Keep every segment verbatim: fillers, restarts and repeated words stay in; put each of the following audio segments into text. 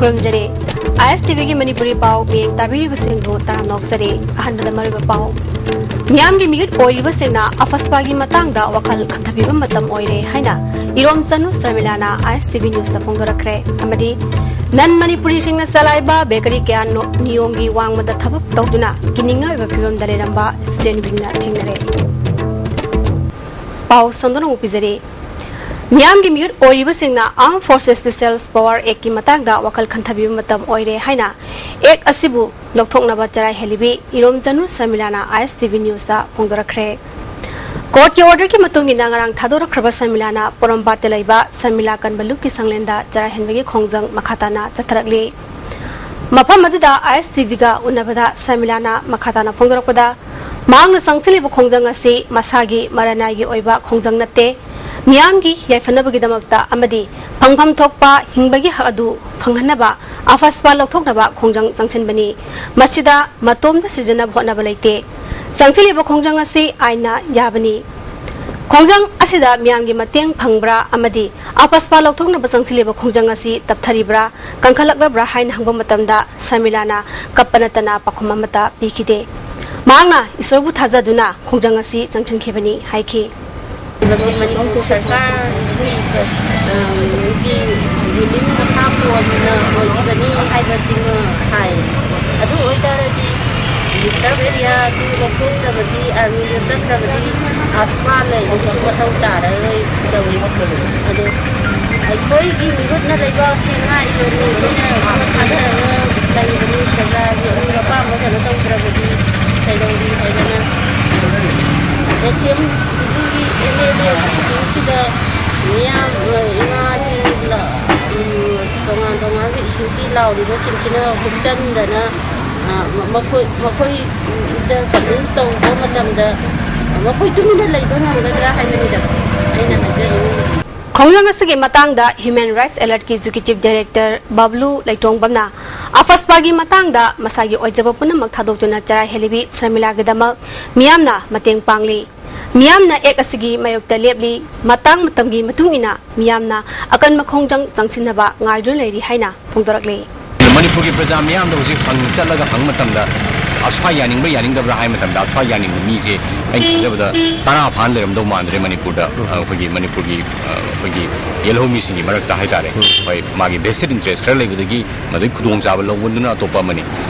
ꯈꯨꯔꯨꯝꯖꯔꯤ꯫ ꯑꯥꯏ ꯑꯦꯁ T ꯚꯤꯒꯤ ꯃꯅꯤꯄꯨꯔꯤ ꯄꯥꯎ ꯃꯤꯠꯌꯦꯡ ꯇꯥꯕꯤꯔꯤꯕꯁꯤꯡꯕꯨ ꯇꯔꯥꯝꯅ ꯑꯣꯛꯆꯔꯤ꯫ ꯑꯍꯥꯟꯕꯗ ꯃꯔꯨꯑꯣꯏꯕ ꯄꯥꯎ꯫ ꯃꯤꯌꯥꯝꯒꯤ ꯃꯤꯍꯨꯠ ꯑꯣꯏꯔꯤꯕꯁꯤꯡꯅ ꯑꯐꯁꯄꯥꯒꯤ ꯃꯇꯥꯡꯗ ꯋꯥꯈꯜ ꯈꯟꯊꯕꯤꯕ ꯃꯇꯝ ꯑꯣꯏꯔꯦ ꯍꯥꯏꯅ ꯏꯔꯣꯝꯆꯅꯨ ꯁꯔꯃꯤꯂꯥꯅ ꯑꯥꯏ ꯑꯦꯁ ꯇꯤ ꯚꯤ ꯅ꯭ꯌꯨꯁꯇ ꯐꯣꯡꯗꯣꯔꯛꯈ꯭ꯔꯦ꯫ ꯑꯃꯗꯤ ꯅꯟ ꯃꯅꯤꯄꯨꯔꯤꯁꯤꯡꯅ ꯆꯂꯥꯏꯕ ꯕꯦꯀꯔꯤ ꯀꯌꯥ ꯅꯣ-, ꯅꯤꯌꯣꯝꯒꯤ ꯋꯥꯡꯃꯗ ꯊꯕꯛ ꯇꯧꯗꯨꯅ ꯀꯤꯅꯤꯡꯉꯥꯏ ꯑꯣꯏꯕ ꯐꯤꯕꯝꯗ ꯂꯩꯔꯝꯕ ꯁ꯭ꯇꯨꯗꯦꯟꯠ ꯋꯤꯡꯅ ꯊꯦꯡꯅꯔꯦ꯫ ꯄꯥꯎ ꯁꯟꯗꯣꯛꯅ ꯑꯃꯨꯛ ꯄꯤꯖꯔꯤ꯫ ꯃꯤꯌꯥꯝꯒꯤ ꯃꯤꯍꯨꯠ ꯑꯣꯏꯔꯤꯕꯁꯤꯡꯅ Armed Forces Special Power Actꯀꯤ ꯃꯇꯥꯡꯗ ꯋꯥꯈꯜ ꯈꯟꯊꯕꯤꯕ ꯃꯇꯝ ꯑꯣꯏꯔꯦ ꯍꯥꯏꯅ ꯑꯦꯛ ꯑꯁꯤꯕꯨ ꯂꯧꯊꯣꯛꯅꯕ ꯆꯔꯥꯏ ꯍꯦꯜꯂꯤꯕꯤ ꯏꯔꯣꯝꯆꯅꯨ ꯁꯔꯃꯤꯂꯥꯅ ꯑꯥꯏ ꯑꯦꯁ ꯇꯤ ꯚꯤ ꯅ꯭ꯌꯨꯁꯇ ꯐꯣꯡꯗꯣꯔꯛꯈ꯭ꯔꯦ꯫ ꯀꯣꯔꯠꯀꯤ ꯑꯣꯔꯗꯔꯒꯤ ꯃꯇꯨꯡ ꯏꯟꯅ ꯉꯔꯥꯡ ꯊꯥꯗꯣꯔꯛꯈ꯭ꯔꯕ ꯁꯔꯃꯤꯂꯥꯅ ꯄꯣꯔꯣꯝꯄꯥꯠꯇ ꯂꯩꯕ ꯁꯔꯃꯤꯂꯥ ꯀꯟꯕ ꯂꯨꯞꯀꯤ ꯁꯪꯂꯦꯟꯗ ꯆꯔꯥꯏ ꯍꯦꯟꯕꯒꯤ ꯈꯣꯡꯖꯪ ꯃꯈꯥ ꯇꯥꯅ ꯆꯠꯊꯔꯛꯂꯤ꯫ ꯃꯐꯝ ꯑꯗꯨꯗ ꯑꯥꯏ ꯑꯦꯁ ꯇꯤ ꯚꯤꯒ ꯎꯅꯕꯗ ꯁꯔꯃꯤꯂꯥꯅ ꯃꯈꯥ ꯇꯥꯅ ꯐꯣꯡꯗꯣꯔꯛꯄꯗ, ꯃꯍꯥꯛꯅ ꯆꯪꯁꯤꯜꯂꯤꯕ ꯈꯣꯡꯖꯪ ꯑꯁꯤ ꯃꯁꯥꯒꯤ ꯃꯔꯅꯥꯏꯒꯤ ꯑꯣꯏꯕ ꯈꯣꯡꯖꯪ ꯅꯠꯇꯦ, ꯃꯤꯌꯥꯝꯒꯤ ꯌꯥꯏꯐꯅꯕꯒꯤꯗꯃꯛꯇ ꯑꯃꯗꯤ ꯐꯪꯐꯝ ꯊꯣꯛꯄ ꯍꯤꯡꯕꯒꯤ ꯍꯛ ꯑꯗꯨ ꯐꯪꯍꯟꯅꯕ ꯑꯐꯁꯄꯥ ꯂꯧꯊꯣꯛꯅꯕ ꯈꯣꯡꯖꯪ ꯆꯪꯁꯤꯟꯕꯅꯤ꯫ ꯃꯁꯤꯗ ꯃꯇꯣꯝꯇ ꯁꯤꯖꯤꯟꯅꯕ ꯍꯣꯠꯅꯕ ꯂꯩꯇꯦ꯫ ꯆꯪꯁꯤꯜꯂꯤꯕ ꯈꯣꯡꯖꯪ ꯑꯁꯤ ꯑꯥꯏꯟꯅ ꯌꯥꯕꯅꯤ꯫ ꯈꯣꯡꯖꯪ ꯑꯁꯤꯗ ꯃꯤꯌꯥꯝꯒꯤ ꯃꯇꯦꯡ ꯐꯪꯕ꯭ꯔꯥ ꯑꯃꯗꯤ ꯑꯐꯁꯄꯥ ꯂꯧꯊꯣꯛꯅꯕ ꯆꯪꯁꯤꯜꯂꯤꯕ ꯈꯣꯡꯖꯪ ꯑꯁꯤ ꯇꯞꯊꯔꯤꯕ꯭ꯔꯥ, ꯀꯟꯈꯠꯂꯛꯂꯕ꯭ꯔꯥ ꯍꯥꯏꯅ ꯍꯪꯕ ꯃꯇꯝꯗ ꯁꯔꯃꯤꯂꯥꯅ ꯀꯞꯄ ꯅꯠꯇꯅ ꯄꯥꯎꯈꯨꯝ ꯑꯃꯠꯇ ꯄꯤꯈꯤꯗꯦ꯫ ꯃꯍꯥꯛꯅ ꯏꯁꯣꯔꯕꯨ ꯊꯥꯖꯗꯨꯅ ꯈꯣꯡꯖꯪ ꯑꯁꯤ ꯆꯪꯁꯤꯟꯈꯤꯕꯅꯤ ꯍꯥꯏꯈꯤ꯫ ꯃꯁꯤ ꯃꯅꯤꯄꯨꯔ ꯁꯔꯀꯥꯔꯒꯤ, ꯑ, ꯒꯤ ꯔꯨꯂꯤꯡ ꯃꯈꯥ ꯄꯣꯟꯅ ꯑꯣꯏꯈꯤꯕꯅꯤ ꯍꯥꯏꯕꯁꯤꯃ ꯍꯥꯏ꯫ ꯑꯗꯨ ꯑꯣꯏꯇꯥꯔꯗꯤ ꯗꯤꯁꯇꯔꯕ ꯑꯦꯔꯤꯌꯥꯗꯨ ꯂꯧꯊꯣꯛꯇ꯭ꯔꯕꯗꯤ, ꯑꯥꯔꯃꯤꯗꯨ ꯆꯠꯈ꯭ꯔꯕꯗꯤ ꯑꯐꯁꯄꯥ ꯂꯩꯕꯒꯤꯁꯨ ꯃꯊꯧ ꯇꯥꯔꯔꯣꯏꯗꯧꯔꯤ꯫ ꯑꯗꯣ ꯑꯩꯈꯣꯏꯒꯤ ꯃꯤꯍꯨꯠꯅ ꯂꯩꯕꯥꯛꯁꯤ ꯉꯥꯛꯏꯕꯅꯤ, ꯑꯩꯈꯣꯏꯅ ꯊꯥꯗꯔꯒ ꯂꯩꯕꯅꯤ, ꯄ꯭ꯔꯖꯥꯒꯤ ꯑꯅꯤꯡꯕ ꯑꯄꯥꯝꯕ ꯀꯩꯅꯣ ꯇꯧꯗ꯭ꯔꯕꯗꯤ ꯀꯩꯗꯧꯔꯤ ꯍꯥꯏꯗꯅ ꯑꯦꯁ ꯁꯤ ꯑꯦꯝ ꯗꯤꯒ꯭ꯔꯤꯒꯤ ꯑꯦꯝ ꯑꯦꯜ ꯑꯦꯁꯤꯗ ꯃꯤꯌꯥꯝ, ꯑ, ꯏꯃꯥꯁꯤꯡ ꯂ-, ꯎꯝ, ꯇꯣꯉꯥꯟ ꯇꯣꯉꯥꯟꯕ ꯏꯁꯨꯒꯤ ꯂꯥꯎꯔꯤꯕꯁꯤꯡꯁꯤꯅ ꯍꯨꯞꯆꯟꯗꯅ, ꯑ, ꯃ-, ꯃꯈꯣꯏ, ꯃꯈꯣꯏꯗ ꯀꯟꯚꯤꯟꯁ ꯇꯧꯕ ꯃꯇꯝꯗ ꯃꯈꯣꯏ ꯇꯨꯃꯤꯟꯅ ꯂꯩꯕ ꯉꯝꯒꯗ꯭ꯔꯥ ꯍꯥꯏꯕꯅꯤꯗ ꯑꯩꯅ ꯍꯥꯏꯖꯅꯤꯡꯉꯤꯁꯦ꯫ ꯈꯣꯡꯖꯪ ꯑꯁꯤꯒꯤ ꯃꯇꯥꯡꯗ Human Rights Alertꯀꯤ Executive Director ꯕꯕ꯭ꯂꯨ ꯂꯩꯇꯣꯡꯕꯝꯅ ꯑꯐꯁꯄꯥꯒꯤ ꯃꯇꯥꯡꯗ ꯃꯁꯥꯒꯤ ꯑꯣꯏꯖꯕ ꯄꯨꯝꯅꯃꯛ ꯊꯥꯗꯣꯛꯇꯨꯅ ꯆꯔꯥꯏ ꯍꯦꯜꯂꯤꯕꯤ ꯁꯔꯃꯤꯂꯥꯒꯤꯗꯃꯛ ꯃꯤꯌꯥꯝꯅ ꯃꯇꯦꯡ ꯄꯥꯡꯂꯤ꯫ ꯃꯤꯌꯥꯝꯅ ꯑꯦꯛ ꯑꯁꯤꯒꯤ ꯃꯥꯌꯣꯛꯇ ꯂꯦꯞꯂꯤ꯫ ꯃꯇꯥꯡ ꯃꯇꯝꯒꯤ ꯃꯇꯨꯡ ꯏꯟꯅ ꯃꯤꯌꯥꯝꯅ ꯑꯀꯟꯕ ꯈꯣꯡꯖꯪ ꯆꯪꯁꯤꯟꯅꯕ ꯉꯥꯏꯗꯨꯅ ꯂꯩꯔꯤ ꯍꯥꯏꯅ ꯐꯣꯡꯗꯣꯔꯛꯂꯤ꯫ ꯃꯅꯤꯄꯨꯔꯒꯤ ꯄ꯭ꯔꯖꯥ ꯃꯤꯌꯥꯝꯗ ꯍꯧꯖꯤꯛ ꯍꯪ-, ꯆꯠꯂꯒ ꯍꯪꯕ ꯃꯇꯝꯗ, ꯑꯁ꯭ꯋꯥꯏ ꯌꯥꯅꯤꯡꯕ꯭ꯔꯥ ꯌꯥꯅꯤꯡꯗꯕ꯭ꯔꯥ ꯍꯥꯏꯕ ꯃꯇꯝꯗ, ꯑꯁ꯭ꯋꯥꯏ ꯌꯥꯅꯤꯡꯕ ꯃꯤꯁꯦ ꯑꯩꯅ ꯈꯟꯖꯕꯗ ꯇꯔꯥ ꯐꯥꯅ ꯂꯩꯔꯝꯗꯧ ꯃꯥꯟꯗ꯭ꯔꯦ ꯃꯅꯤꯄꯨꯔꯗ꯫ ꯑ, ꯑꯩꯈꯣꯏꯒꯤ ꯃꯅꯤꯄꯨꯔꯒꯤ, ꯑ, ꯑꯩꯈꯣꯏꯒꯤ ꯌꯦꯜꯍꯧ ꯃꯤꯁꯤꯡꯒꯤ ꯃꯔꯛꯇ ꯍꯥꯏꯇꯥꯔꯦ꯫ ꯎꯝ꯫ ꯍꯣꯏ, ꯃꯥꯒꯤ vested interest ꯈꯔ ꯂꯩꯕꯗꯒꯤ ꯃꯗꯨꯒꯤ ꯈꯨꯗꯣꯡꯆꯥꯕ ꯂꯧꯕꯗꯨꯅ ꯑꯇꯣꯞꯄ ꯑꯃꯅꯤ꯫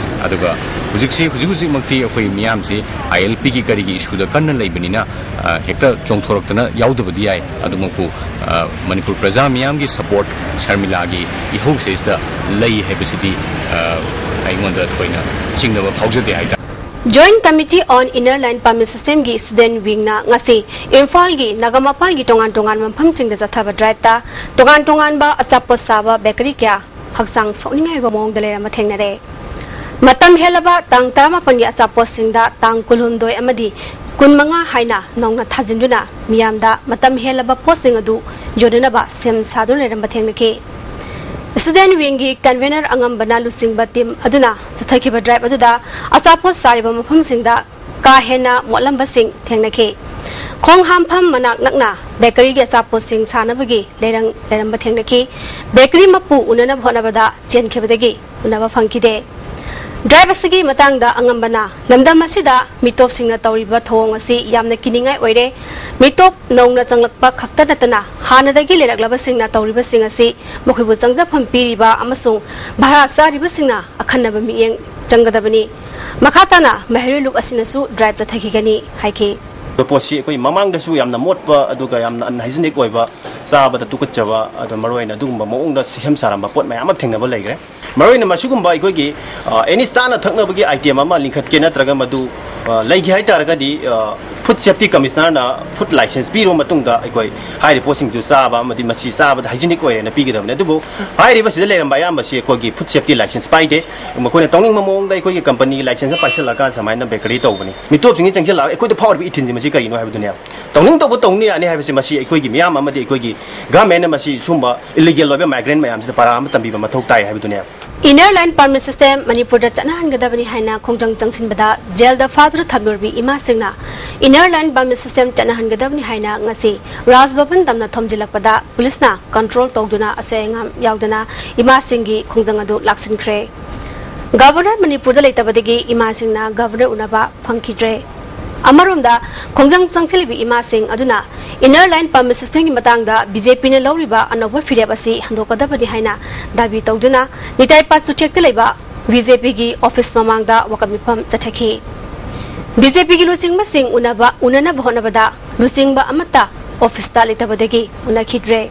ꯑꯗꯨꯒ ꯍꯧꯖꯤꯛꯁꯤ, ꯍꯧꯖꯤꯛ ꯍꯧꯖꯤꯛꯃꯛꯇꯤ ꯑꯩꯈꯣꯏ ꯃꯤꯌꯥꯝꯁꯤ ꯑꯥꯏ ꯑꯦꯜ ꯄꯤꯒꯤ ꯀꯔꯤꯒꯤ ꯏꯁꯨꯗ ꯀꯟꯅ ꯂꯩꯕꯅꯤꯅ, ꯑ, ꯍꯦꯛꯇ ꯆꯣꯡꯊꯣꯔꯛꯇꯅ ꯌꯥꯎꯗꯕꯗꯤ ꯌꯥꯏ꯫ ꯑꯗꯨꯃꯛꯄꯨ, ꯑ, ꯃꯅꯤꯄꯨꯔ ꯄ꯭ꯔꯖꯥ ꯃꯤꯌꯥꯝꯒꯤ support ꯁꯔꯃꯤꯂꯥꯒꯤ ꯏꯍꯧꯁꯤꯗ ꯂꯩ ꯍꯥꯏꯕꯁꯤꯗꯤ, ꯑ, ꯑꯩꯉꯣꯟꯗ ꯊꯣꯏꯅ ꯆꯤꯡꯅꯕ ꯐꯥꯎꯖꯗꯦ ꯍꯥꯏꯇꯥꯔꯦ꯫ Joint Committee on Inner Line Permit System ꯒꯤ student wing ꯅ ꯉꯁꯤ ꯏꯝꯐꯥꯜꯒꯤ ꯅꯥꯒꯥꯃꯄꯥꯜꯒꯤ ꯇꯣꯉꯥꯟ ꯇꯣꯉꯥꯟꯕ ꯃꯐꯝꯁꯤꯡꯗ ꯆꯠꯊꯕ drive ꯇ ꯇꯣꯉꯥꯟ ꯇꯣꯉꯥꯟꯕ ꯑꯆꯥꯄꯣꯠ ꯁꯥꯕ bakery ꯀꯌꯥ ꯍꯛꯆꯥꯡ ꯁꯣꯛꯅꯤꯡꯉꯥꯏ ꯑꯣꯏꯕ ꯃꯑꯣꯡꯗ ꯂꯩꯔꯝꯕ ꯊꯦꯡꯅꯔꯦ꯫ ꯃꯇꯝ ꯍꯦꯜꯂꯕ ꯇꯥꯡ ꯇꯔꯥꯃꯥꯄꯟꯒꯤ ꯑꯆꯥꯄꯣꯠꯁꯤꯡꯗ ꯇꯥꯡ ꯀꯨꯟꯍꯨꯝꯗꯣꯏ ꯑꯃꯗꯤ ꯀꯨꯟꯃꯉꯥ ꯍꯥꯏꯅ ꯅꯧꯅ ꯊꯥꯖꯤꯟꯗꯨꯅ ꯃꯤꯌꯥꯝꯗ ꯃꯇꯝ ꯍꯦꯜꯂꯕ ꯄꯣꯠꯁꯤꯡ ꯑꯗꯨ ꯌꯣꯟꯅꯅꯕ ꯁꯦꯝ ꯁꯥꯗꯨꯅ ꯂꯩꯔꯝꯕ ꯊꯦꯡꯅꯈꯤ꯫ Student wing ꯒꯤ convener ꯑꯉꯝꯕꯅ ꯂꯨꯆꯤꯡꯕ team ꯑꯗꯨꯅ ꯆꯠꯊꯈꯤꯕ drive ꯑꯗꯨꯗ ꯑꯆꯥꯄꯣꯠ ꯆꯥꯔꯤꯕ ꯃꯐꯝꯁꯤꯡꯗ ꯀꯥ ꯍꯦꯟꯅ ꯃꯣꯠꯂꯝꯕꯁꯤꯡ ꯊꯦꯡꯅꯈꯤ꯫ ꯈꯣꯡ ꯍꯥꯝꯐꯝ ꯃꯅꯥꯛ ꯅꯛꯅ bakery ꯒꯤ ꯑꯆꯥꯄꯣꯠꯁꯤꯡ ꯁꯥꯅꯕꯒꯤ ꯂꯩꯔꯪ ꯂꯩꯔꯝꯕ ꯊꯦꯡꯅꯈꯤ꯫ Bakery ꯃꯄꯨ ꯎꯅꯅꯕ ꯍꯣꯠꯅꯕꯗ ꯆꯦꯟꯈꯤꯕꯗꯒꯤ ꯎꯅꯕ ꯐꯪꯈꯤꯗꯦ꯫ Drive ꯑꯁꯤꯒꯤ ꯃꯇꯥꯡꯗ ꯑꯉꯝꯕꯅ ꯂꯝꯗꯝ ꯑꯁꯤꯗ ꯃꯤꯇꯣꯞꯁꯤꯡꯅ ꯇꯧꯔꯤꯕ ꯊꯧꯑꯣꯡ ꯑꯁꯤ ꯌꯥꯝꯅ ꯀꯤꯅꯤꯡꯉꯥꯏ ꯑꯣꯏꯔꯦ꯫ ꯃꯤꯇꯣꯞ ꯅꯧꯅ ꯆꯪꯂꯛꯄ ꯈꯛꯇ ꯅꯠꯇꯅ ꯍꯥꯟꯅꯗꯒꯤ ꯂꯩꯔꯛꯂꯕꯁꯤꯡꯅ ꯇꯧꯔꯤꯕꯁꯤꯡ ꯑꯁꯤ ꯃꯈꯣꯏꯕꯨ ꯆꯪꯖꯐꯝ ꯄꯤꯔꯤꯕ ꯑꯃꯁꯨꯡ ꯚꯔꯥ ꯆꯥꯔꯤꯕꯁꯤꯡꯅ ꯑꯈꯟꯅꯕ ꯃꯤꯠꯌꯦꯡ ꯆꯪꯒꯗꯕꯅꯤ꯫ ꯃꯈꯥ ꯇꯥꯅ ꯃꯍꯩꯔꯣꯏ ꯂꯨꯞ ꯑꯁꯤꯅꯁꯨ drive ꯆꯠꯊꯈꯤꯒꯅꯤ ꯍꯥꯏꯈꯤ꯫ ꯑꯗꯣ ꯄꯣꯠꯁꯤ ꯑꯩꯈꯣꯏ ꯃꯃꯥꯡꯗꯁꯨ ꯌꯥꯝꯅ ꯃꯣꯠꯄ, ꯑꯗꯨꯒ ꯌꯥꯝꯅ unhygienic ꯑꯣꯏꯕ, ꯆꯥꯕꯗ ꯇꯨꯀꯠꯆꯕ, ꯑꯗꯣ ꯃꯔꯨꯑꯣꯏꯅ ꯑꯗꯨꯒꯨꯝꯕ ꯃꯑꯣꯡꯗ ꯁꯦꯝ ꯁꯥꯔꯝꯕ ꯄꯣꯠ ꯃꯌꯥꯝ ꯑꯃ ꯊꯦꯡꯅꯕ ꯂꯩꯈ꯭ꯔꯦ꯫ ꯃꯔꯨꯑꯣꯏꯅ ꯃꯁꯤꯒꯨꯝꯕ ꯑꯩꯈꯣꯏꯒꯤ, ꯑ, any ꯆꯥꯅ ꯊꯛꯅꯕꯒꯤ item ꯑꯃ ꯂꯤꯡꯈꯠꯀꯦ ꯅꯠꯇ꯭ꯔꯒ ꯃꯗꯨ, ꯑ, ꯂꯩꯒꯦ ꯍꯥꯏ ꯇꯥꯔꯒꯗꯤ, ꯑ, Food Safety Commissioner ꯅ food license ꯄꯤꯔꯕ ꯃꯇꯨꯡꯗ ꯑꯩꯈꯣꯏ ꯍꯥꯏꯔꯤꯕ ꯄꯣꯠꯁꯤꯡꯗꯨ ꯆꯥꯕ ꯑꯃꯗꯤ ꯃꯁꯤ ꯆꯥꯕꯗ hygienic ꯑꯣꯏꯔꯦꯅ ꯄꯤꯒꯗꯕꯅꯤ꯫ ꯑꯗꯨꯕꯨ ꯍꯥꯏꯔꯤꯕꯁꯤꯗ ꯂꯩꯔꯝꯕ ꯑꯌꯥꯝꯕꯁꯤ ꯑꯩꯈꯣꯏꯒꯤ food safety license ꯄꯥꯏꯗꯦ꯫ ꯃꯈꯣꯏꯅ ꯇꯧꯅꯤꯡꯕ ꯃꯑꯣꯡꯗ ꯑꯩꯈꯣꯏꯒꯤ company ꯒꯤ license ꯑꯃ ꯄꯥꯏꯁꯤꯜꯂꯀꯥꯟꯗ ꯁꯨꯃꯥꯏꯅ bakery ꯇꯧꯕꯅꯤ꯫ ꯃꯤꯇꯣꯞꯁꯤꯡꯒꯤ ꯆꯪꯁꯤꯜꯂꯛꯑꯒ ꯑꯩꯈꯣꯏꯗ ꯐꯥꯎꯔꯤꯕ ꯏꯊꯤꯜꯁꯤ ꯃꯁꯤ ꯀꯔꯤꯅꯣ ꯍꯥꯏꯕꯗꯨꯅꯦꯕ꯫ ꯇꯧꯅꯤꯡ ꯇꯧꯕ ꯇꯧꯅꯤ ꯌꯥꯅꯤ ꯍꯥꯏꯕꯁꯤ ꯃꯁꯤ ꯑꯩꯈꯣꯏꯒꯤ ꯃꯤꯌꯥꯝ ꯑꯃꯗꯤ ꯑꯩꯈꯣꯏꯒꯤ government ꯅ ꯃꯁꯤ ꯁꯨꯝꯕ illegal ꯑꯣꯏꯕ migrant ꯃꯌꯥꯝꯁꯤꯗ ꯄꯔꯥ ꯑꯃ ꯇꯝꯕꯤꯕ ꯃꯊꯧ ꯇꯥꯏ ꯍꯥꯏꯕꯗꯨꯅꯦꯕ꯫ Inner Line Permit System ꯃꯅꯤꯄꯨꯔꯗ ꯆꯠꯅꯍꯟꯒꯗꯕꯅꯤ ꯍꯥꯏꯅ ꯈꯣꯡꯖꯪ ꯆꯪꯁꯤꯟꯕꯗ ꯖꯦꯜꯗ ꯐꯥꯗꯨꯅ ꯊꯝꯂꯨꯔꯕꯤ ꯏꯃꯥꯁꯤꯡꯅ Inner Line Permit System ꯆꯠꯅꯍꯟꯒꯗꯕꯅꯤ ꯍꯥꯏꯅ ꯉꯁꯤ ꯔꯥꯖ ꯚꯕꯟ ꯇꯝꯅ ꯊꯣꯝꯖꯤꯜꯂꯛꯄꯗ ꯄꯨꯂꯤꯁꯅ ꯀꯟꯇ꯭ꯔꯣꯜ ꯇꯧꯗꯨꯅ ꯑꯁꯣꯏ ꯑꯉꯥꯝ ꯌꯥꯎꯗꯅ ꯏꯃꯥꯁꯤꯡꯒꯤ ꯈꯣꯡꯖꯪ ꯑꯗꯨ ꯂꯥꯛꯁꯤꯟꯈ꯭ꯔꯦ꯫ ꯒꯕꯔꯅꯔ ꯃꯅꯤꯄꯨꯔꯗ ꯂꯩꯇꯕꯗꯒꯤ ꯏꯃꯥꯁꯤꯡꯅ ꯒꯕꯔꯅꯔ ꯎꯅꯕ ꯐꯪꯈꯤꯗ꯭ꯔꯦ꯫ ꯑꯃꯔꯣꯝꯗ, ꯈꯣꯡꯖꯪ ꯆꯪꯁꯤꯜꯂꯤꯕ ꯏꯃꯥꯁꯤꯡ ꯑꯗꯨꯅ Inner Line Permit Systemꯒꯤ ꯃꯇꯥꯡꯗ ꯕꯤ ꯖꯦ ꯄꯤꯅ ꯂꯧꯔꯤꯕ ꯑꯅꯧꯕ ꯐꯤꯔꯦꯞ ꯑꯁꯤ ꯍꯟꯗꯣꯛꯀꯗꯕꯅꯤ ꯍꯥꯏꯅ ꯗꯥꯕꯤ ꯇꯧꯗꯨꯅ ꯅꯤꯇꯥꯏ ꯄꯥꯠ ꯆꯨꯊꯦꯛꯇ ꯂꯩꯕ ꯕꯤ ꯖꯦ ꯄꯤꯒꯤ ꯑꯣꯐꯤꯁ ꯃꯃꯥꯡꯗ ꯋꯥꯀꯠ ꯃꯤꯐꯝ ꯆꯠꯊꯈꯤ꯫ ꯕꯤ ꯖꯦ ꯄꯤꯒꯤ ꯂꯨꯆꯤꯡꯕꯁꯤꯡ ꯎꯅꯕ, ꯎꯅꯅꯕ ꯍꯣꯠꯅꯕꯗ ꯂꯨꯆꯤꯡꯕ ꯑꯃꯠꯇ ꯑꯣꯐꯤꯁꯇ ꯂꯩꯇꯕꯗꯒꯤ ꯎꯅꯈꯤꯗ꯭ꯔꯦ꯫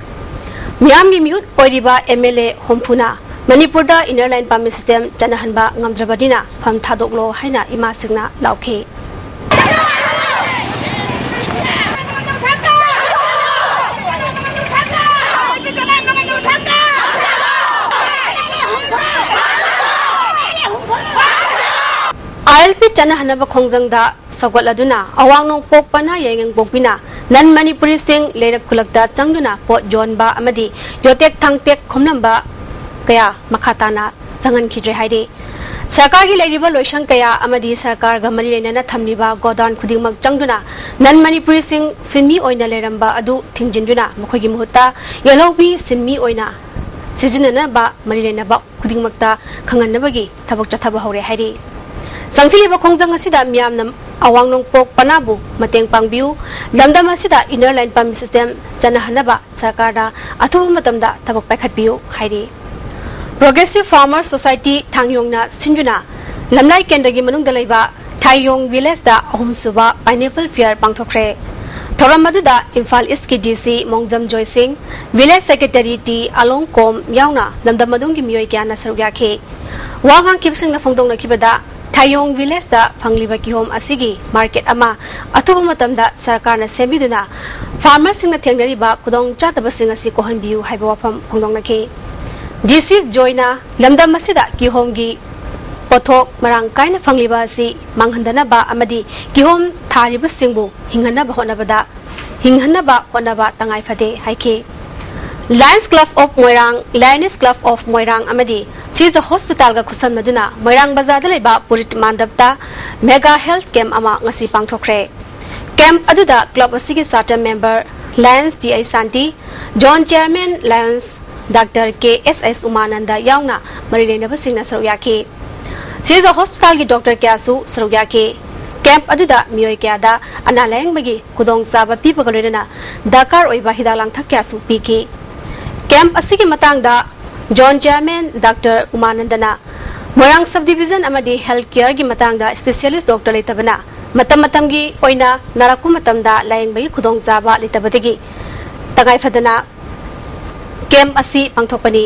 ꯃꯤꯌꯥꯝꯒꯤ ꯃꯤꯍꯨꯠ ꯑꯣꯏꯔꯤꯕ ꯑꯦꯝ ꯑꯦꯜ ꯑꯦ ꯍꯨꯝꯐꯨꯅ ꯃꯅꯤꯄꯨꯔꯗ Inner Line Permit System ꯆꯠꯅꯍꯟꯕ ꯉꯝꯗ꯭ꯔꯕꯅꯤꯅ ꯐꯝ ꯊꯥꯗꯣꯛꯂꯣ ꯍꯥꯏꯅ ꯏꯃꯥꯁꯤꯡꯅ ꯂꯥꯎꯈꯤ꯫ ꯑꯥꯔ ꯑꯦꯜ ꯄꯤ ꯆꯠꯅꯍꯟꯅꯕ ꯈꯣꯡꯖꯪꯗ ꯁꯧꯒꯠꯂꯗꯨꯅ ꯑꯋꯥꯡ ꯅꯣꯡꯄꯣꯛ ꯄꯅꯥ ꯌꯥꯏꯉꯪꯄꯣꯛꯄꯤꯅ ꯅꯟ ꯃꯅꯤꯄꯨꯔꯤꯁꯤꯡ ꯂꯩꯔꯛ ꯈꯨꯜꯂꯛꯇ ꯆꯪꯗꯨꯅ ꯄꯣꯠ ꯌꯣꯟꯕ ꯑꯃꯗꯤ ꯌꯣꯇꯦꯛ ꯊꯥꯡꯇꯦꯛ ꯈꯣꯝꯂꯝꯕ ꯀꯌꯥ ꯃꯈꯥ ꯇꯥꯅ ꯆꯪꯍꯟꯈꯤꯗ꯭ꯔꯦ ꯍꯥꯏꯔꯤ꯫ ꯁꯔꯀꯥꯔꯒꯤ ꯂꯩꯔꯤꯕ ꯂꯣꯏꯁꯪ ꯀꯌꯥ ꯑꯃꯗꯤ ꯁꯔꯀꯥꯔꯒ ꯃꯔꯤ ꯂꯩꯅꯅ ꯊꯝꯂꯤꯕ ꯒꯣꯗꯥꯎꯟ ꯈꯨꯗꯤꯡꯃꯛ ꯆꯪꯗꯨꯅ ꯅꯟ ꯃꯅꯤꯄꯨꯔꯤꯁꯤꯡ ꯁꯤꯟꯃꯤ ꯑꯣꯏꯅ ꯂꯩꯔꯝꯕ ꯑꯗꯨ ꯊꯤꯡꯖꯤꯟꯗꯨꯅ ꯃꯈꯣꯏꯒꯤ ꯃꯍꯨꯠꯇ ꯌꯦꯜꯍꯧꯃꯤ ꯁꯤꯟꯃꯤ ꯑꯣꯏꯅ ꯁꯤꯖꯤꯟꯅꯅꯕ ꯃꯔꯤ ꯂꯩꯅꯕ ꯈꯨꯗꯤꯡꯃꯛꯇ ꯈꯪꯍꯟꯅꯕꯒꯤ ꯊꯕꯛ ꯆꯠꯊꯕ ꯍꯧꯔꯦ ꯍꯥꯏꯔꯤ꯫ ꯆꯪꯁꯤꯜꯂꯤꯕ ꯈꯣꯡꯖꯪ ꯑꯁꯤꯗ ꯃꯤꯌꯥꯝꯅ ꯑꯋꯥꯡ ꯅꯣꯡꯄꯣꯛ ꯄꯅꯥꯕꯨ ꯃꯇꯦꯡ ꯄꯥꯡꯕꯤꯌꯨ, ꯂꯝꯗꯝ ꯑꯁꯤꯗ Inner Line Permit System ꯆꯠꯅꯍꯟꯅꯕ ꯁꯔꯀꯥꯔꯅ ꯑꯊꯨꯕ ꯃꯇꯝꯗ ꯊꯕꯛ ꯄꯥꯏꯈꯠꯄꯤꯌꯨ ꯍꯥꯏꯔꯤ꯫ Progressive Farmer Society ꯊꯥꯡꯌꯣꯡꯅ ꯁꯤꯟꯗꯨꯅ ꯂꯝꯂꯥꯏ ꯀꯦꯟꯗ꯭ꯔꯒꯤ ꯃꯅꯨꯡꯗ ꯂꯩꯕ ꯊꯥꯏꯌꯣꯡ ꯚꯤꯂꯦꯖꯇ ꯑꯍꯨꯝꯁꯨꯕ Pineapple Fair ꯄꯥꯡꯊꯣꯛꯈ꯭ꯔꯦ꯫ ꯊꯧꯔꯝ ꯑꯗꯨꯗ ꯏꯝꯐꯥꯜ ꯏꯁꯀꯤ ꯗꯤ ꯁꯤ ꯃꯣꯡꯖꯝ ꯖꯣꯏꯁꯤꯡ, ꯚꯤꯂꯦꯖ ꯁꯦꯀ꯭ꯔꯦꯇꯔꯤ ꯇꯤ ꯑꯂꯣꯡꯀꯣꯝ ꯌꯥꯎꯅ ꯂꯝꯗꯝ ꯑꯗꯨꯒꯤ ꯃꯤꯑꯣꯏ ꯀꯌꯥꯅ ꯁꯔꯨꯛ ꯌꯥꯈꯤ꯫ ꯋꯥ ꯉꯥꯡꯈꯤꯕꯁꯤꯡꯅ ꯐꯣꯡꯗꯣꯛꯅꯈꯤꯕꯗ, ꯊꯥꯏꯌꯣꯡ ꯚꯤꯂꯦꯖꯇ ꯐꯪꯂꯤꯕ ꯀꯤꯍꯣꯝ ꯑꯁꯤꯒꯤ ꯃꯥꯔꯀꯦꯠ ꯑꯃ ꯑꯊꯨꯕ ꯃꯇꯝꯗ ꯁꯔꯀꯥꯔꯅ ꯁꯦꯝꯕꯤꯗꯨꯅ ꯐꯥꯔꯃꯔꯁꯤꯡꯅ ꯊꯦꯡꯅꯔꯤꯕ ꯈꯨꯗꯣꯡꯆꯥꯗꯕꯁꯤꯡ ꯑꯁꯤ ꯀꯣꯛꯍꯟꯕꯤꯌꯨ ꯍꯥꯏꯕ ꯋꯥꯐꯝ ꯐꯣꯡꯗꯣꯛꯅꯈꯤ꯫ ꯗꯤ ꯁꯤ ꯖꯣꯏꯅ ꯂꯝꯗꯝ ꯑꯁꯤꯗ ꯀꯤꯍꯣꯝꯒꯤ ꯄꯣꯠꯊꯣꯛ ꯃꯔꯥꯡ ꯀꯥꯏꯅ ꯐꯪꯂꯤꯕ ꯑꯁꯤ ꯃꯥꯡꯍꯟꯗꯅꯕ ꯑꯃꯗꯤ ꯀꯤꯍꯣꯝ ꯊꯥꯔꯤꯕꯁꯤꯡꯕꯨ ꯍꯤꯡꯍꯟꯅꯕ ꯍꯣꯠꯅꯕꯗ, ꯍꯤꯡꯍꯟꯅꯕ ꯍꯣꯠꯅꯕ ꯇꯉꯥꯏ ꯐꯗꯦ ꯍꯥꯏꯈꯤ꯫ Lions Club of Moirang, Lioness Club of Moirang ꯑꯃꯗꯤ ꯁꯤꯖ ꯍꯣꯁꯄꯤꯇꯥꯜꯒ ꯈꯨꯠꯁꯝꯅꯗꯨꯅ ꯃꯣꯏꯔꯥꯡ ꯕꯖꯥꯔꯗ ꯂꯩꯕ ꯄꯨꯔꯤꯠ ꯃꯥꯟꯗꯞꯇ ꯃꯦꯒꯥ ꯍꯦꯜꯊ ꯀꯦꯝꯞ ꯑꯃ ꯉꯁꯤ ꯄꯥꯡꯊꯣꯛꯈ꯭ꯔꯦ꯫ ꯀꯦꯝꯞ ꯑꯗꯨꯗ ꯀ꯭ꯂꯕ ꯑꯁꯤꯒꯤ ꯆꯥꯔꯇꯔ ꯃꯦꯝꯕꯔ ꯂꯥꯌꯟꯁ ꯇꯤ ꯑꯩ ꯁꯥꯟꯇꯤ, ꯖꯣꯟ ꯆꯤꯌꯔꯃꯦꯟ ꯂꯥꯌꯟꯁ ꯗꯥꯛꯇꯔ ꯀꯦ ꯑꯦꯁ ꯑꯦꯁ ꯎꯃꯥꯅꯟꯗ ꯌꯥꯎꯅ ꯃꯔꯤ ꯂꯩꯅꯕꯁꯤꯡꯅ ꯁꯔꯨꯛ ꯌꯥꯈꯤ꯫ ꯁꯤꯖ ꯍꯣꯁꯄꯤꯇꯥꯜꯒꯤ ꯗꯣꯛꯇꯔ ꯀꯌꯥꯁꯨ ꯁꯔꯨꯛ ꯌꯥꯈꯤ꯫ ꯀꯦꯝꯞ ꯑꯗꯨꯗ ꯃꯤꯑꯣꯏ ꯀꯌꯥꯗ ꯑꯅꯥ ꯂꯥꯌꯦꯡꯕꯒꯤ ꯈꯨꯗꯣꯡꯆꯥꯕ ꯄꯤꯕꯒ ꯂꯣꯏꯅꯅ ꯗꯔꯀꯥꯔ ꯑꯣꯏꯕ ꯍꯤꯗꯥꯛ ꯂꯥꯡꯊꯛ ꯀꯌꯥꯁꯨ ꯄꯤꯈꯤ꯫ ꯀꯦꯝꯞ ꯑꯁꯤꯒꯤ ꯃꯇꯥꯡꯗ ꯖꯣꯟ ꯆꯤꯌꯔꯃꯦꯟ ꯗꯥꯛꯇꯔ ꯎꯃꯥꯅꯟꯗꯅ ꯃꯣꯏꯔꯥꯡ ꯁꯕ ꯗꯤꯕꯤꯖꯟ ꯑꯃꯗꯤ ꯍꯦꯜꯊ ꯀꯦꯌꯔꯒꯤ ꯃꯇꯥꯡꯗ ꯁ꯭ꯄꯦꯁꯤꯌꯦꯂꯤꯁ꯭ꯠ ꯗꯣꯛꯇꯔ ꯂꯩꯇꯕꯅ ꯃꯇꯝ ꯃꯇꯝꯒꯤ ꯑꯣꯏꯅ ꯅꯥꯔꯛꯄ ꯃꯇꯝꯗ ꯂꯥꯌꯦꯡꯕꯒꯤ ꯈꯨꯗꯣꯡꯆꯥꯕ ꯂꯩꯇꯕꯗꯒꯤ ꯇꯉꯥꯏꯐꯗꯅ ꯀꯦꯝꯞ ꯑꯁꯤ ꯄꯥꯡꯊꯣꯛꯄꯅꯤ꯫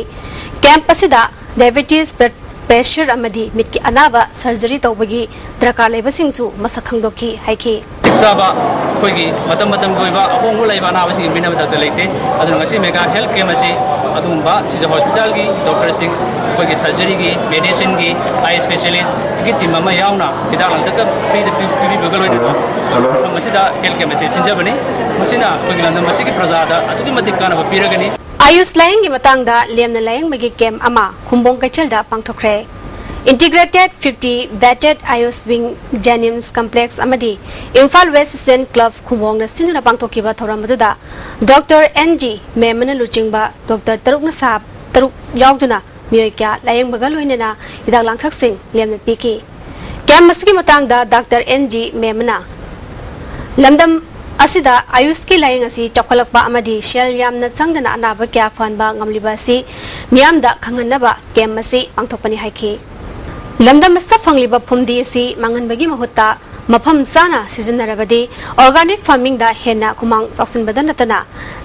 ꯀꯦꯝꯞ ꯑꯁꯤꯗ ꯗꯥꯏꯕꯦꯇꯤꯁ, ꯕ꯭ꯂꯗ ꯄ꯭ꯔꯦꯁꯔ ꯑꯃꯗꯤ ꯃꯤꯠꯀꯤ ꯑꯅꯥꯕ ꯁꯔꯖꯔꯤ ꯇꯧꯕꯒꯤ ꯗꯔꯀꯥꯔ ꯂꯩꯕꯁꯤꯡꯁꯨ ꯃꯁꯛ ꯈꯪꯗꯣꯛꯈꯤ ꯍꯥꯏꯈꯤ꯫ ꯃꯇꯤꯛ ꯆꯥꯕ ꯑꯩꯈꯣꯏꯒꯤ ꯃꯇꯝ ꯃꯇꯝꯒꯤ ꯑꯣꯏꯕ ꯑꯍꯣꯡꯕ ꯂꯩꯕ ꯑꯅꯥꯕꯁꯤꯡ ꯌꯦꯡꯕꯤꯅꯕ ꯗꯥꯛꯇꯔ ꯂꯩꯇꯦ꯫ ꯑꯗꯨꯅ ꯉꯁꯤ ꯃꯦꯒꯥ ꯍꯦꯜꯊ ꯀꯦꯝꯞ ꯑꯁꯤ ꯑꯗꯨꯒꯨꯝꯕ ꯁꯤꯖ ꯍꯣꯁꯄꯤꯇꯥꯜꯒꯤ ꯗꯣꯛꯇꯔꯁꯤꯡ, ꯑꯩꯈꯣꯏꯒꯤ ꯁꯔꯖꯔꯤꯒꯤ, ꯃꯦꯗꯤꯁꯤꯟꯒꯤ, ꯑꯥꯏ ꯁ꯭ꯄꯦꯁꯤꯌꯦꯂꯤꯁ꯭ꯠꯀꯤ ꯇꯤꯝ ꯑꯃ ꯌꯥꯎꯅ ꯍꯤꯗꯥꯛ ꯂꯥꯡꯊꯛꯀ ꯐ꯭ꯔꯤꯗ ꯄꯤ-, ꯄꯤꯕꯤꯕꯒ ꯂꯣꯏꯅꯅ ꯃꯐꯝ ꯑꯁꯤꯗ ꯍꯦꯜꯊ ꯀꯦꯝꯞ ꯑꯁꯤ ꯁꯤꯟꯖꯕꯅꯤ꯫ ꯃꯁꯤꯅ ꯑꯩꯈꯣꯏꯒꯤ ꯂꯝꯗꯝ ꯑꯁꯤꯒꯤ ꯄ꯭ꯔꯖꯥꯗ ꯑꯗꯨꯛꯀꯤ ꯃꯇꯤꯛ ꯀꯥꯟꯅꯕ ꯄꯤꯔꯒꯅꯤ꯫ ꯑꯥꯌꯨꯁ ꯂꯥꯌꯦꯡꯒꯤ ꯃꯇꯥꯡꯗ ꯂꯦꯝꯅ ꯂꯥꯌꯦꯡꯕꯒꯤ ꯀꯦꯝꯞ ꯑꯃ ꯈꯨꯝꯕꯣꯡ ꯀꯩꯊꯦꯜꯗ ꯄꯥꯡꯊꯣꯛꯈ꯭ꯔꯦ꯫ Integrated fifty bedded Ayush Wing, Janims Complex ꯑꯃꯗꯤ ꯏꯝꯐꯥꯜ ꯋꯦꯁ꯭ꯠ ꯁ꯭ꯇꯨꯗꯦꯟꯠ ꯀ꯭ꯂꯕ ꯈꯨꯝꯕꯣꯡꯅ ꯁꯤꯟꯗꯨꯅ ꯄꯥꯡꯊꯣꯛꯈꯤꯕ ꯊꯧꯔꯝ ꯑꯗꯨꯗ ꯗꯣꯛꯇꯔ ꯑꯦꯟ ꯖꯤ ꯃꯦꯃꯟꯅ ꯂꯨꯆꯤꯡꯕ ꯗꯣꯛꯇꯔ ꯇꯔꯨꯛꯅ ꯁꯥ ꯇꯔꯨꯛ ꯌꯥꯎꯗꯨꯅ ꯃꯤꯑꯣꯏ ꯀꯌꯥ ꯂꯥꯌꯦꯡꯕꯒ ꯂꯣꯏꯅꯅ ꯍꯤꯗꯥꯛ ꯂꯥꯡꯊꯛꯁꯤꯡ ꯂꯦꯝꯅ ꯄꯤꯈꯤ꯫ ꯀꯦꯝꯞ ꯑꯁꯤꯒꯤ ꯃꯇꯥꯡꯗ ꯗꯥꯛꯇꯔ ꯑꯦꯟ ꯖꯤ ꯃꯦꯃꯟꯅ ꯂꯝꯗꯝ ꯑꯁꯤꯗ ꯑꯥꯌꯨꯁꯀꯤ ꯂꯥꯌꯦꯡ ꯑꯁꯤ ꯆꯥꯎꯈꯠꯂꯛꯄ ꯑꯃꯗꯤ ꯁꯦꯜ ꯌꯥꯝꯅ ꯆꯪꯗꯅ ꯑꯅꯥꯕ ꯀꯌꯥ ꯐꯍꯟꯕ ꯉꯝꯂꯤꯕ ꯑꯁꯤ ꯃꯤꯌꯥꯝꯗ ꯈꯪꯍꯟꯅꯕ ꯀꯦꯝꯞ ꯑꯁꯤ ꯄꯥꯡꯊꯣꯛꯄꯅꯤ ꯍꯥꯏꯈꯤ꯫ ꯂꯝꯗꯝ ꯑꯁꯤꯗ ꯐꯪꯂꯤꯕ ꯐꯨꯝꯗꯤ ꯑꯁꯤ ꯃꯥꯡꯍꯟꯕꯒꯤ ꯃꯍꯨꯠꯇ ꯃꯐꯝ ꯆꯥꯅ ꯁꯤꯖꯤꯟꯅꯔꯕꯗꯤ ꯑꯣꯔꯒꯥꯅꯤꯛ ꯐꯥꯔꯃꯤꯡꯗ ꯍꯦꯟꯅ ꯈꯨꯃꯥꯡ ꯆꯥꯎꯁꯤꯟꯕꯗ ꯅꯠꯇꯅ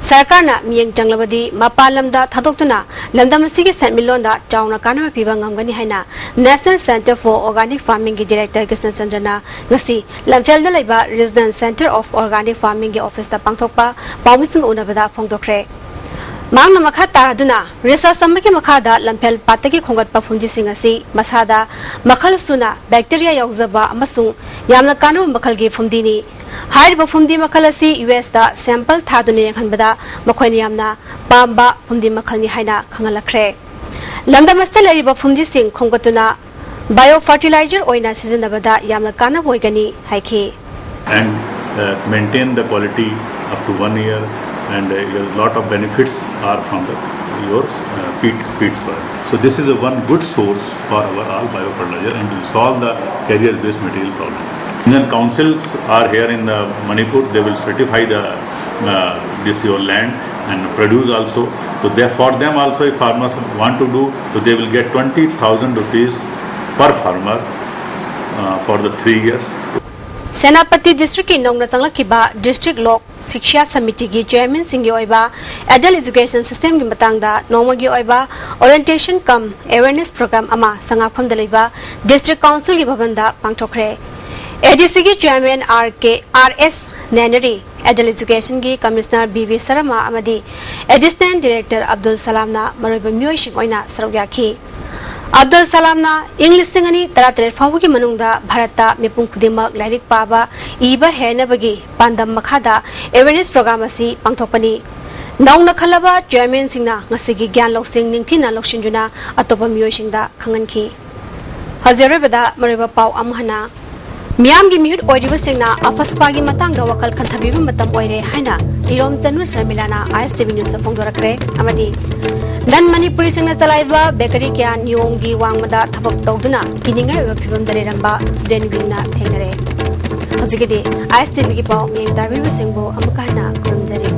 ꯁꯔꯀꯥꯔꯅ ꯃꯤꯠꯌꯦꯡ ꯆꯪꯂꯕꯗꯤ ꯃꯄꯥꯟ ꯂꯝꯗ ꯊꯥꯗꯣꯛꯇꯨꯅ ꯂꯝꯗꯝ ꯑꯁꯤꯒꯤ ꯁꯦꯟꯃꯤꯠꯂꯣꯟꯗ ꯆꯥꯎꯅ ꯀꯥꯟꯅꯕ ꯄꯤꯕ ꯉꯝꯒꯅꯤ ꯍꯥꯏꯅ National Centre for Organic Farmingꯒꯤ ꯗꯥꯏꯔꯦꯛꯇꯔ ꯀ꯭ꯔꯤꯁꯅꯆꯟꯗ꯭ꯔꯅ ꯉꯁꯤ ꯂꯝꯐꯦꯜꯗ ꯂꯩꯕ Regional Centre of Organic Farmingꯒꯤ ꯑꯣꯐꯤꯁꯇ ꯄꯥꯡꯊꯣꯛꯄ ꯄꯥꯎꯃꯤꯁꯤꯡꯒ ꯎꯅꯕꯗ ꯐꯣꯡꯗꯣꯛꯈ꯭ꯔꯦ꯫ ꯃꯍꯥꯛꯅ ꯃꯈꯥ ꯇꯥꯗꯨꯅ, ꯔꯤꯁꯔꯆ ꯑꯃꯒꯤ ꯃꯈꯥꯗ ꯂꯝꯐꯦꯜ ꯄꯥꯠꯇꯒꯤ ꯈꯣꯝꯒꯠꯄ ꯐꯨꯝꯗꯤꯁꯤꯡ ꯑꯁꯤ ꯃꯁꯥꯗ ꯃꯈꯜ ꯁꯨꯅ ꯕꯦꯛꯇꯦꯔꯤꯌꯥ ꯌꯥꯎꯖꯕ ꯑꯃꯁꯨꯡ ꯌꯥꯝꯅ ꯀꯥꯟꯅꯕ ꯃꯈꯜꯒꯤ ꯐꯨꯝꯗꯤꯅꯤ꯫ ꯍꯥꯏꯔꯤꯕ ꯐꯨꯝꯗꯤ ꯃꯈꯜ ꯑꯁꯤ ꯌꯨ ꯑꯦꯁꯇ ꯁꯦꯝꯄꯜ ꯊꯥꯗꯨꯅ ꯌꯦꯡꯍꯟꯕꯗ ꯃꯈꯣꯏꯅ ꯌꯥꯝꯅ ꯄꯥꯝꯕ ꯐꯨꯝꯗꯤ ꯃꯈꯜꯅꯤ ꯍꯥꯏꯅ ꯈꯪꯍꯜꯂꯛꯈ꯭ꯔꯦ꯫ ꯂꯝꯗꯝ ꯑꯁꯤꯗ ꯂꯩꯔꯤꯕ ꯐꯨꯝꯗꯤꯁꯤꯡ ꯈꯣꯝꯒꯠꯇꯨꯅ ꯕꯥꯏꯑꯣ ꯐꯔꯇꯤꯂꯥꯏꯖꯔ ꯑꯣꯏꯅ ꯁꯤꯖꯤꯟꯅꯕꯗ ꯌꯥꯝꯅ ꯀꯥꯟꯅꯕ ꯑꯣꯏꯒꯅꯤ ꯍꯥꯏꯈꯤ꯫ And uh, maintain the quality up to one year, and uh, a lot of benefits are from the your uh, peat, peat soil. So this is a one good source for our all biofertilizer and will solve the carrier-based material problem. Then councils are here in the Manipur, they will certify the uh, this your land and produce also. So they, for them also, if farmers want to do, so they will get twenty thousand rupees per farmer uh, for the three years. Senapati ꯗꯤꯁꯇ꯭ꯔꯤꯛꯀꯤ ꯅꯧꯅ ꯆꯪꯂꯛꯈꯤꯕ district ꯂꯣꯛ ꯁꯤꯛꯁꯥ ꯁꯃꯤꯇꯤꯒꯤ ꯆꯤꯌꯔꯃꯦꯟꯁꯤꯡꯒꯤ ꯑꯣꯏꯕ adult education ꯁꯤꯁꯇꯦꯝꯒꯤ ꯃꯇꯥꯡꯗ ꯅꯣꯡꯃꯒꯤ ꯑꯣꯏꯕ orientation ꯀꯝ awareness programme ꯑꯃ ꯁꯉꯥꯛꯐꯝꯗ ꯂꯩꯕ district ꯀꯥꯎꯟꯁꯤꯜꯒꯤ ꯚꯕꯟꯗ ꯄꯥꯡꯊꯣꯛꯈ꯭ꯔꯦ꯫ A D ꯁꯤꯒꯤ chairman R K R S ꯅꯦꯅꯔꯤ, ꯑꯦꯗꯜ ꯑꯦꯖꯨꯀꯦꯁꯟꯒꯤ ꯀꯃꯤꯁꯅꯔ ꯕꯤ ꯕꯤ ꯁꯔꯃ ꯑꯃꯗꯤ ꯑꯦꯗꯤꯁꯅꯦꯜ ꯗꯤꯔꯦꯛꯇꯔ ꯑꯕꯗꯨꯜ ꯁꯂꯥꯝꯅ ꯃꯔꯨꯑꯣꯏꯕ ꯃꯤꯑꯣꯏꯁꯤꯡ ꯑꯣꯏꯅ ꯁꯔꯨꯛ ꯌꯥꯈꯤ꯫ ꯑꯕꯗꯨꯜ ꯁꯂꯥꯝꯅ ꯏꯪ ꯂꯤꯁꯤꯡ ꯑꯅꯤ ꯇꯔꯥꯇꯔꯦꯠ ꯐꯥꯎꯕꯒꯤ ꯃꯅꯨꯡꯗ ꯚꯥꯔꯠꯇ ꯃꯤꯄꯨꯝ ꯈꯨꯗꯤꯡꯃꯛ ꯂꯥꯏꯔꯤꯛ ꯄꯥꯕ, ꯏꯕ ꯍꯩꯅꯕꯒꯤ ꯄꯥꯟꯗꯝ ꯃꯈꯥꯗ ꯑꯦꯋꯦꯔꯅꯦꯁ ꯄ꯭ꯔꯣꯒ꯭ꯔꯥꯝ ꯑꯁꯤ ꯄꯥꯡꯊꯣꯛꯄꯅꯤ꯫ ꯅꯧꯅ ꯈꯜꯂꯕ ꯆꯤꯌꯔꯃꯦꯟꯁꯤꯡꯅ ꯉꯁꯤꯒꯤ ꯒ꯭ꯌꯥꯟ ꯂꯧꯁꯤꯡ ꯅꯤꯡꯊꯤꯅ ꯂꯧꯁꯤꯟꯗꯨꯅ ꯑꯇꯣꯞꯄ ꯃꯤꯑꯣꯏꯁꯤꯡꯗ ꯈꯪꯍꯟꯈꯤ꯫ ꯍꯧꯖꯤꯛ ꯑꯔꯣꯏꯕꯗ ꯃꯔꯨꯑꯣꯏꯕ ꯄꯥꯎ ꯑꯃꯨꯛ ꯍꯟꯅ꯫ ꯃꯤꯌꯥꯝꯒꯤ ꯃꯤꯍꯨꯠ ꯑꯣꯏꯔꯤꯕꯁꯤꯡꯅ ꯑꯐꯁꯄꯥꯒꯤ ꯃꯇꯥꯡꯗ ꯋꯥꯈꯜ ꯈꯟꯊꯕꯤꯕ ꯃꯇꯝ ꯑꯣꯏꯔꯦ ꯍꯥꯏꯅ ꯏꯔꯣꯝ ꯆꯅꯨ ꯁꯔꯃꯤꯂꯥꯅ ꯑꯥꯏ ꯑꯦꯁ ꯇꯤ ꯚꯤ ꯅ꯭ꯌꯨꯁꯇ ꯐꯣꯡꯗꯣꯔꯛꯈ꯭ꯔꯦ꯫ ꯑꯃꯗꯤ ꯅꯟ ꯃꯅꯤꯄꯨꯔꯤꯁꯤꯡꯅ ꯆꯂꯥꯏꯕ ꯕꯦꯀꯔꯤ ꯀꯌꯥ ꯅꯤꯌꯣꯝꯒꯤ ꯋꯥꯡꯃꯗ ꯊꯕꯛ ꯇꯧꯗꯨꯅ ꯀꯤꯅꯤꯡꯉꯥꯏ ꯑꯣꯏꯕ ꯐꯤꯕꯝꯗ ꯂꯩꯔꯝꯕ ꯁ꯭ꯇꯨꯗꯦꯟꯠ ꯋꯤꯡꯅ ꯊꯦꯡꯅꯔꯦ꯫ ꯍꯧꯖꯤꯛꯀꯤꯗꯤ ꯑꯥꯏ ꯑꯦꯁ ꯇꯤ ꯚꯤꯒꯤ ꯄꯥꯎ ꯃꯤꯠꯌꯦꯡ ꯇꯥꯕꯤꯔꯤꯕꯁꯤꯡꯕꯨ ꯑꯃꯨꯛꯀ ꯍꯟꯅ ꯈꯨꯔꯨꯝꯖꯔꯤ꯫